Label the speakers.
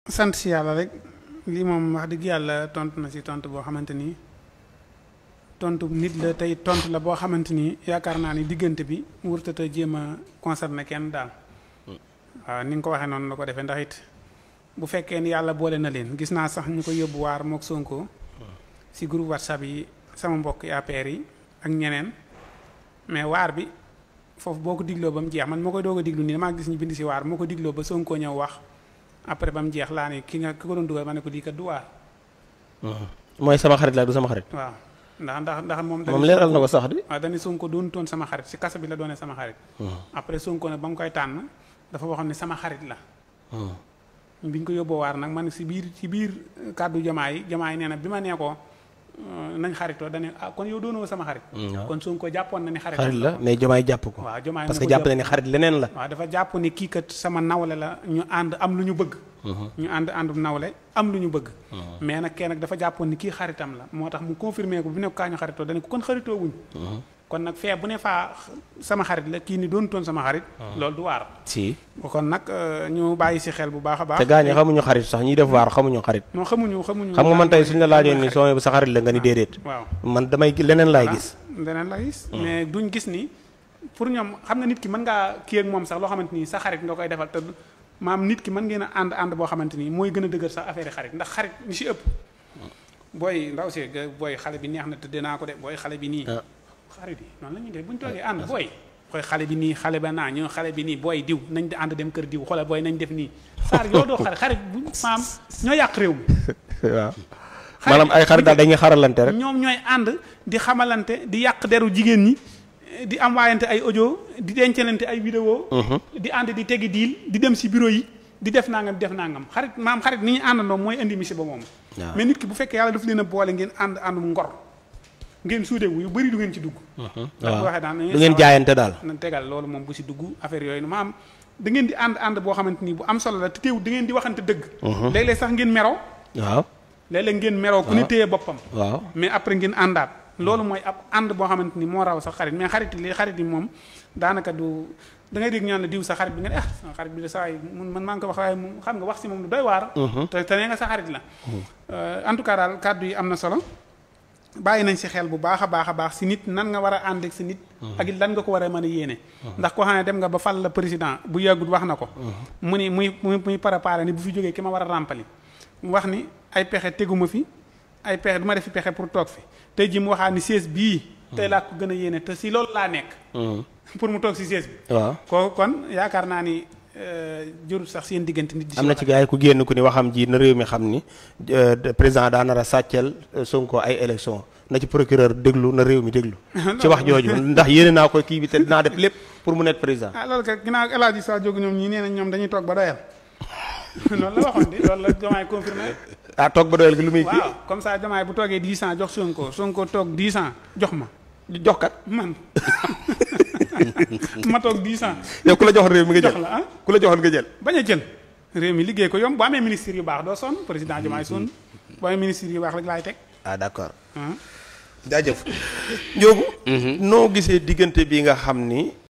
Speaker 1: sant si yàlla rek lii moom wax dëgg yàlla tontu na si tontu boo xamante ni tontu nit la tey tontu la boo xamante ni yaakaar naa ni diggante bi wurtata jéem a concerné kenn daal. waaw ni nga ko waxee noonu la ko defee ndax it bu fekkee ni yàlla boole na leen gis naa sax ñu ko yóbbu waar mook Sonko si groupe WhatsApp yi sama mbokk APR yi ak ñeneen mais waar bi foofu boo ko digloo ba mu jeex man moo koy doog a diglu nii damaa gis ñu bind si waar moo ko digloo ba Sonko ñëw wax. après ba mu jeex laa ne ki ko doon dugal ma ne ko lii kat du waar.
Speaker 2: mooy sama xarit la du sama xarit.
Speaker 1: waaw ndax moom.
Speaker 2: moom leeral na ko sax di.
Speaker 1: waaw dañu Sonko doon toon sama xarit si kasa bi la doonee sama xarit. après Sonko nag ba mu koy tànn dafa waxoon ne sama xarit la. bi ñu ko yóbboo waar nag man si biir kàddu Diomaye nee na bi ma nee ko nañ xaritoo dañu kon yow doonoo sama xarit. kon Sonko jàppoon na ni xarit
Speaker 2: la mais Diomaye jàpp ko.
Speaker 1: waaw Diomaye
Speaker 2: parce que jàpp na ni xarit leneen la.
Speaker 1: waaw dafa jàpp ni kii kat sama nawle la ñu ànd am lu ñu bëgg. ñu ànd nawle am lu ñu bëgg. mais nag kenn nag dafa jàppoon ni kii xaritam la moo tax mu confirmé ko bu nekk kaa ñu xaritoo dañu ko kon xaritoo wuñ. kon nag fee bu ne faa sama xarit la kii ni doon toon sama xarit. loolu du waar.
Speaker 2: si
Speaker 1: kon nag ñu bàyyi si xel bu baax a baax.
Speaker 2: te gaañ xamuñu xarit sax ñiy def waar xamuñu xarit.
Speaker 1: non xamuñu.
Speaker 2: xam nga man tey suñu la laajoon ni soo sa xarit la nga ni déedéet.
Speaker 1: waaw
Speaker 2: man damay leneen laay gis.
Speaker 1: leneen laay gis. mais duñ gis ni pour ñoom xam nga nit ki mën ngaa kii ak moom sax loo xamante ni sa xarit nga koy defal te maam nit ki mën ngeen a ànd boo xamante ni mooy gën a dëgër sax affaire xarit ndax xarit ñu si ëpp. booy ndaw si booy xale bi neex na te dinaa ko de booy xale bi nii. xarit yi noonu la ñuy def bu ñu toogee ànd booy xale bi nii xale ba naa ñoo xale bi nii booy diw nañ di ànd dem kër diw xoolal booy nañ def nii saar yoo doo xarit bu maam ñoo yàq réew mi
Speaker 2: waaw maanaam ay xarit daal dañuy xaralante rek
Speaker 1: ñoom ñooy ànd di xamalante di yàq deru jigéen ñi di am waayante ay audio di dencalante ay vidéo di ànd di tegi diil di dem si bureau yi di def nangam xarit maam xarit ni ñu àndandoo mooy indi misi ba moom mais nit ki bu fekkee yàlla daf leen a boole ngeen àndum ngor ngeen suudewu yu bëri du ngeen ci dugg. waaw waxee daal
Speaker 2: du ngeen jaayante daal.
Speaker 1: na tegal loolu moom bu si dugg affaire yooyu maam da ngeen di ànd boo xamante ni bu am solo la te teewul da ngeen di waxante dëgg. léeg-léeg sax ngeen meroo.
Speaker 2: waaw
Speaker 1: léeg-léeg ngeen meroo ku ne téye boppam.
Speaker 2: waaw
Speaker 1: mais après ngeen àndaat. loolu mooy ab ànd boo xamante ni moo raw sax xarit mais xarit yi moom daanaka du da ngay dégg ñaan la diw sa xarit bi nga ne sama xarit bi de saa yi man maa ngi ko wax waaye moom xam nga wax si moom lu doy waar. te nee nga sa xarit la. en tout cas daal kàddu yi am na solo bàyyi nañ si xel bu baax a baax si nit nan nga war a ànd ak si nit. ak it lan nga ko war a mën a yéene. ndax koo xam ne dem nga ba fal la président bu yàggut wax na ko. mu ni muy préparé ni bu fi jógee ki ma war a ràmpali. mu wax ni ay pexe teguma fi ay pexe du ma def fi pexe pour toog fi tey jii mu waxaat ni siège bii. tey laa ko gën a yéene te si loolu laa nekk. pour mu toog si siège bi. waaw kooku kon yaakaar naa ni. jërul sax seen diggante nit.
Speaker 2: am na ci gars yi ku génn ku ni waxam ji na réew mi xam ni président daa nar a sàcceel Sonko ay élection na ci procureur déglu na réew mi déglu. ci wax jooju ndax yéene naa ko kii bi te dinaa def lépp pour mu nekk président.
Speaker 1: loolu kat ginnaaw El Hadj Sa jóg ñoom ñii nee nañ ñoom dañuy toog ba doyal loolu la waxoon di loolu la Diomaye confirmé.
Speaker 2: toog ba doyal gi lu muy kii.
Speaker 1: waaw comme ça Diomaye bu toogee 10 ans jox Sonko toog 10 ans jox ma.
Speaker 2: jox kat
Speaker 1: man. ma toog 10 ans.
Speaker 2: yow ku la joxoon réew mi nga jël
Speaker 1: jox la
Speaker 2: ku la joxoon nga jël.
Speaker 1: bañ a jël réew mi liggéey ko yomb bu amee ministre yu baax doo sonn président Diomaye sonn boo amee ministre yu baax rek laay teg.
Speaker 2: d'accord. jaajëf. Ndiogou. noo gisee diggante bi nga xam ni